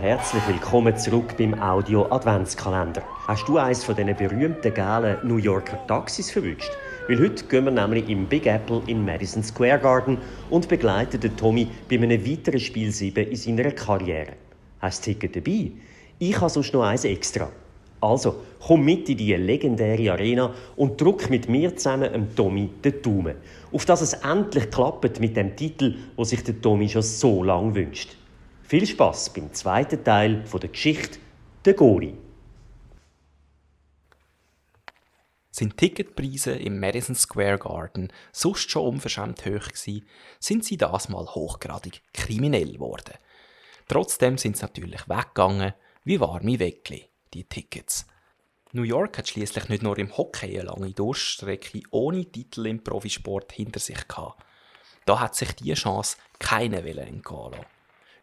Herzlich willkommen zurück beim Audio Adventskalender. Hast du eines von diesen berühmten gelben New Yorker Taxis verwünscht? Weil heute gehen wir nämlich im Big Apple in Madison Square Garden und begleiten den Tommy bei einem weiteren Spiel 7 in seiner Karriere. Hast du das Ticket dabei? Ich habe sonst noch eins extra. Also, komm mit in diese legendäre Arena und drück mit mir zusammen dem Tommy den Daumen. Auf dass es endlich klappt mit dem Titel, den sich der Tommy schon so lange wünscht. Viel Spass beim zweiten Teil der Geschichte «Der Goalie». Sind Ticketpreise im Madison Square Garden sonst schon unverschämt hoch gewesen, sind sie das mal hochgradig kriminell geworden. Trotzdem sind sie natürlich weggegangen wie warme Weckli, die Tickets. New York hat schließlich nicht nur im Hockey eine lange Durststrecke ohne Titel im Profisport hinter sich gehabt. Da hat sich diese Chance keiner entgehen lassen.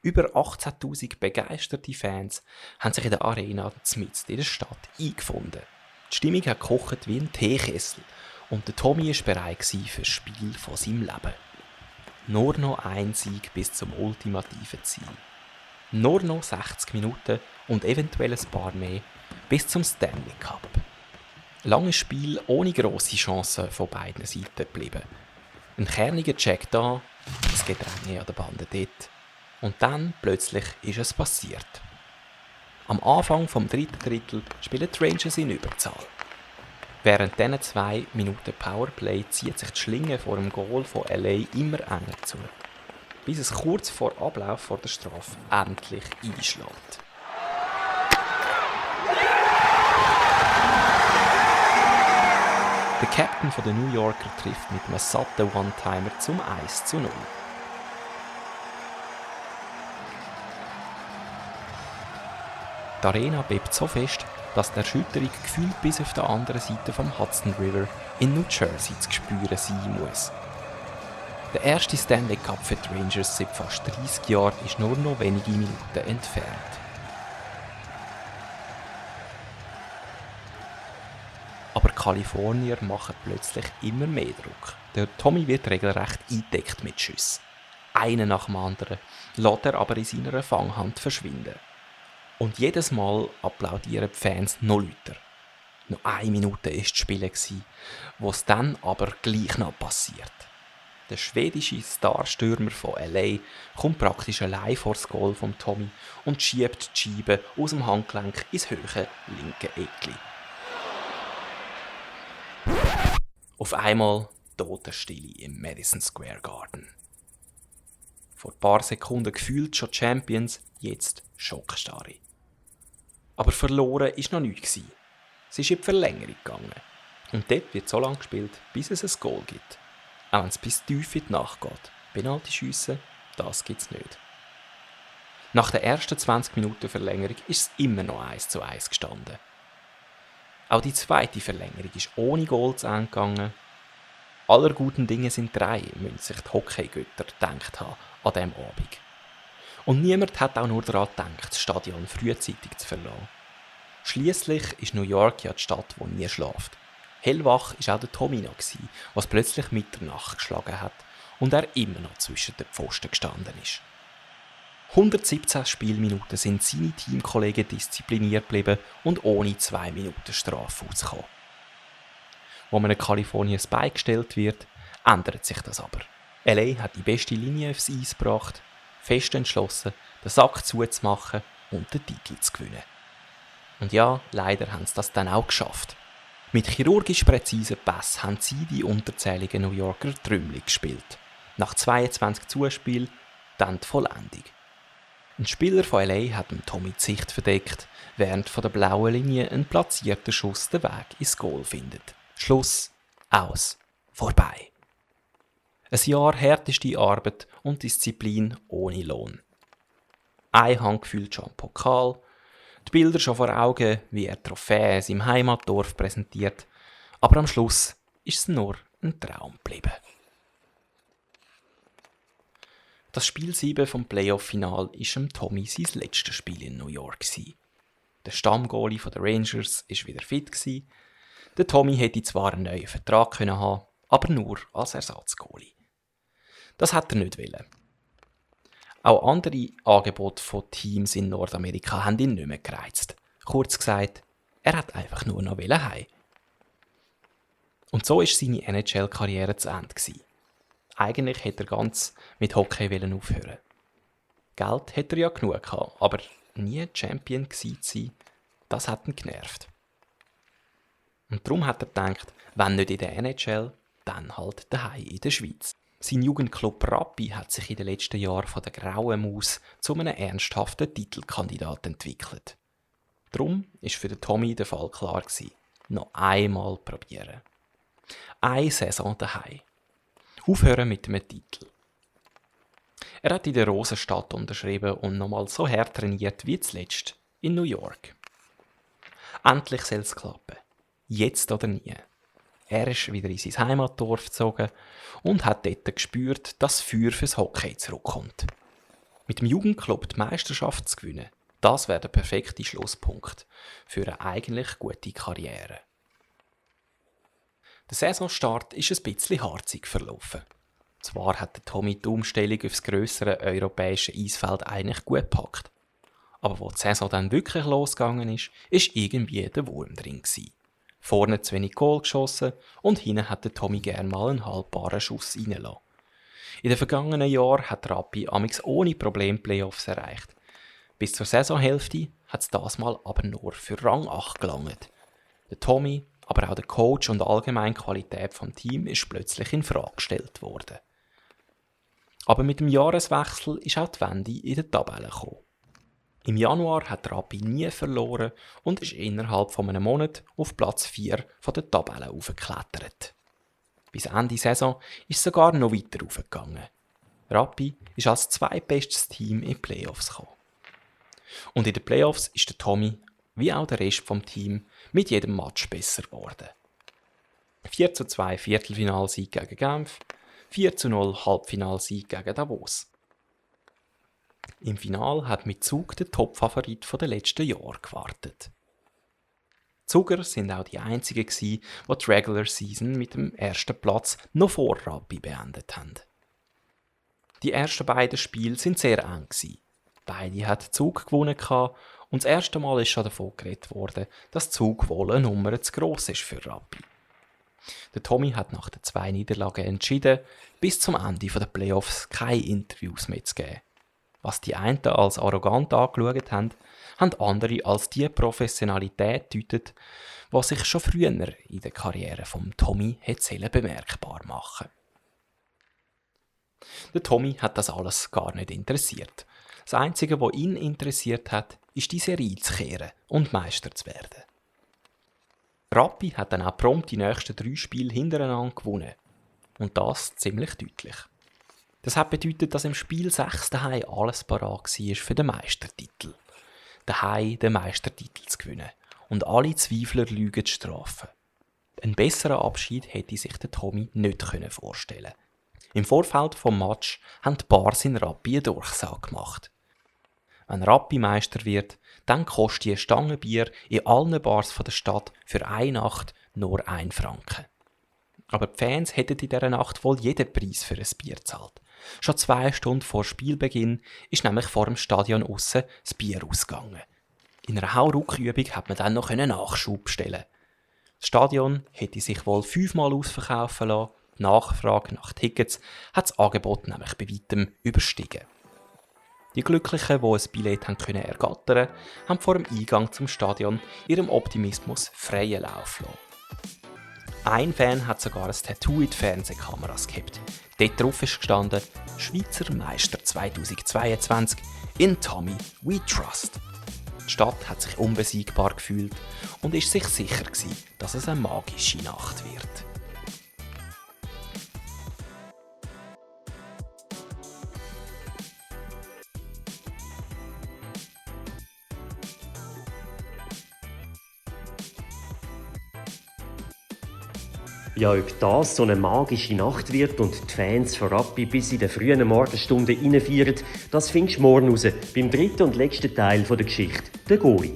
Über 18'000 begeisterte Fans haben sich in der Arena mitten in der Stadt eingefunden. Die Stimmung hat gekocht wie ein Teekessel und der Tommy war bereit für das Spiel von seinem Leben. Nur noch ein Sieg bis zum ultimativen Ziel. Nur noch 60 Minuten und eventuell ein paar mehr bis zum Stanley Cup. Langes Spiel ohne grosse Chancen von beiden Seiten geblieben. Ein kerniger Check da, das Gedränge an der Bande dort. Und dann plötzlich ist es passiert. Am Anfang vom dritten Drittel spielen die Rangers in Überzahl. Während diesen 2 Minuten Powerplay zieht sich die Schlinge vor dem Goal von LA immer enger zu, bis es kurz vor Ablauf vor der Strafe endlich einschlägt. Der Captain der New Yorker trifft mit einem satten One-Timer zum 1:0. Die Arena bebt so fest, dass die Erschütterung gefühlt bis auf der anderen Seite vom Hudson River in New Jersey zu spüren sein muss. Der erste Stanley Cup für die Rangers seit fast 30 Jahren ist nur noch wenige Minuten entfernt. Aber die Kalifornier machen plötzlich immer mehr Druck. Der Tommy wird regelrecht eingedeckt mit Schüssen. Einen nach dem anderen lässt er aber in seiner Fanghand verschwinden. Und jedes Mal applaudieren die Fans noch lauter. Noch 1 Minute war das Spiel, wo es dann aber gleich noch passiert. Der schwedische Starstürmer von LA kommt praktisch allein vor das Goal von Tommy und schiebt die Scheibe aus dem Handgelenk ins hohe linke Eckli. Auf einmal Totenstille im Madison Square Garden. Vor ein paar Sekunden gefühlt schon Champions, jetzt Schockstarre. Aber verloren war noch nichts. Es ist in die Verlängerung gegangen. Und dort wird so lange gespielt, bis es ein Goal gibt. Auch wenn es bis tief in die Nacht geht. Penalty-Schiessen, das gibt es nicht. Nach den ersten 20 Minuten Verlängerung ist es immer noch 1:1 gestanden. Auch die zweite Verlängerung ist ohne Goal zu Ende gegangen. Aller guten Dinge sind 3, müssen sich die Hockeygötter gedacht haben an diesem Abend. Und niemand hat auch nur daran gedacht, das Stadion frühzeitig zu verlassen. Schliesslich ist New York ja die Stadt, die nie schläft. Hellwach war auch der Tommy noch, was plötzlich Mitternacht geschlagen hat und er immer noch zwischen den Pfosten gestanden ist. 117 Spielminuten sind seine Teamkollegen diszipliniert geblieben und ohne 2 Minuten Strafe ausgekommen. Wo man in Kalifornien beigestellt wird, ändert sich das aber. LA hat die beste Linie aufs Eis gebracht, fest entschlossen, den Sack zuzumachen und den Titel zu gewinnen. Und ja, leider haben sie das dann auch geschafft. Mit chirurgisch präzisen Pässen haben sie die unterzähligen New Yorker trümmelig gespielt. Nach 22 Zuspielen dann die Vollendung. Ein Spieler von LA hat dem Tommy die Sicht verdeckt, während von der blauen Linie ein platzierter Schuss den Weg ins Goal findet. Schluss, aus, vorbei. Ein Jahr härteste Arbeit und Disziplin ohne Lohn. Ein Handgefühl schon am Pokal, die Bilder schon vor Augen, wie er Trophäen im Heimatdorf präsentiert, aber am Schluss ist es nur ein Traum geblieben. Das Spiel 7 vom Playoff-Final war dem Tommy sein letztes Spiel in New York. Der Stammgoalie der Rangers war wieder fit. Der Tommy hätte zwar einen neuen Vertrag haben können, aber nur als Ersatzgoalie. Das hat er nicht wollen. Auch andere Angebote von Teams in Nordamerika haben ihn nicht mehr gereizt. Kurz gesagt, er hat einfach nur noch heim. Und so war seine NHL-Karriere zu Ende. Eigentlich hätte er ganz mit Hockey aufhören. Geld hätte er ja genug gehabt, aber nie Champion gewesen zu sein, das hat ihn genervt. Und darum hat er gedacht, wenn nicht in der NHL, dann halt daheim in der Schweiz. Sein Jugendclub Rappi hat sich in den letzten Jahren von der grauen Maus zu einem ernsthaften Titelkandidat entwickelt. Darum war für den Tommy der Fall klar gewesen. Noch einmal probieren. Eine Saison daheim. Aufhören mit einem Titel. Er hat in der Rosenstadt unterschrieben und nochmal so hart trainiert wie zuletzt in New York. Endlich soll es klappen. Jetzt oder nie. Er ist wieder in sein Heimatdorf gezogen und hat dort gespürt, dass das Feuer fürs Hockey zurückkommt. Mit dem Jugendclub die Meisterschaft zu gewinnen, das wäre der perfekte Schlusspunkt für eine eigentlich gute Karriere. Der Saisonstart ist ein bisschen harzig verlaufen. Zwar hat der Tommy die Umstellung aufs grössere europäische Eisfeld eigentlich gut gepackt. Aber als die Saison dann wirklich losgegangen ist, war irgendwie der Wurm drin gewesen. Vorne zu wenig Goal geschossen und hinten hat der Tommy gerne mal einen haltbaren Schuss reingelassen. In den vergangenen Jahren hat Rappi amigs ohne Probleme Playoffs erreicht. Bis zur Saisonhälfte hat es das Mal aber nur für Rang 8 gelangt. Der Tommy, aber auch der Coach und allgemeine Qualität vom Team ist plötzlich in Frage gestellt worden. Aber mit dem Jahreswechsel ist auch die Wende in der Tabelle gekommen. Im Januar hat Rappi nie verloren und ist innerhalb von einem Monat auf Platz 4 von der Tabelle aufgeklettert. Bis Ende Saison ist es sogar noch weiter aufgegangen. Rappi ist als zweitbestes Team in die Playoffs gekommen. Und in den Playoffs ist der Tommy, wie auch der Rest vom Team, mit jedem Match besser geworden. 4:2 Viertelfinalsieg gegen Genf, 4:0 Halbfinalsieg gegen Davos. Im Finale hat mit Zug der Topfavorit der letzten Jahre gewartet. Die Zuger sind auch die einzigen, die die Regular Season mit dem ersten Platz noch vor Rappi beendet haben. Die ersten beiden Spiele sind sehr eng. Beide hat Zug gewonnen und das erste Mal ist schon davon geredet worden, dass Zug wohl eine Nummer zu gross ist für Rappi. Der Tommy hat nach den 2 Niederlagen entschieden, bis zum Ende der Playoffs keine Interviews mehr zu geben. Was die einen als arrogant angeschaut haben, haben andere als die Professionalität gedeutet, die sich schon früher in der Karriere von Tommy hätte bemerkbar machen. Der Tommy hat das alles gar nicht interessiert. Das Einzige, was ihn interessiert hat, ist die Serie zu kehren und Meister zu werden. Rappi hat dann auch prompt die nächsten 3 Spiele hintereinander gewonnen. Und das ziemlich deutlich. Das hat bedeutet, dass im Spiel 6 daheim alles parat war für den Meistertitel. Daheim den Meistertitel zu gewinnen und alle Zweifler Lügen zu strafen. Einen besseren Abschied hätte sich der Tommy nicht vorstellen können. Im Vorfeld vom Match haben die Bars in Rappi eine Durchsage gemacht. Wenn Rappi Meister wird, dann kostet eine Stange Bier in allen Bars der Stadt für eine Nacht nur 1 Franken. Aber die Fans hätten in dieser Nacht wohl jeden Preis für ein Bier gezahlt. Schon 2 Stunden vor Spielbeginn ist nämlich vor dem Stadion aussen das Bier ausgegangen. In einer Hauruck-Übung hat man dann noch Nachschub bestellen. Das Stadion hätte sich wohl 5-mal ausverkaufen lassen. Die Nachfrage nach Tickets hat das Angebot nämlich bei weitem überstiegen. Die Glücklichen, die ein Billett ergattern konnten, haben vor dem Eingang zum Stadion ihrem Optimismus freien Lauf lassen. Ein Fan hat sogar ein Tattoo in die Fernsehkameras gehabt. Dort drauf ist gestanden: Schweizer Meister 2022 in Tommy We Trust. Die Stadt hat sich unbesiegbar gefühlt und ist sich sicher gewesen, dass es eine magische Nacht wird. Ja, ob das so eine magische Nacht wird und die Fans von Rappi bis in den frühen Morgenstunden reinfeiern, das findest du morgen raus, beim 3. und letzten Teil der Geschichte, der Goalie.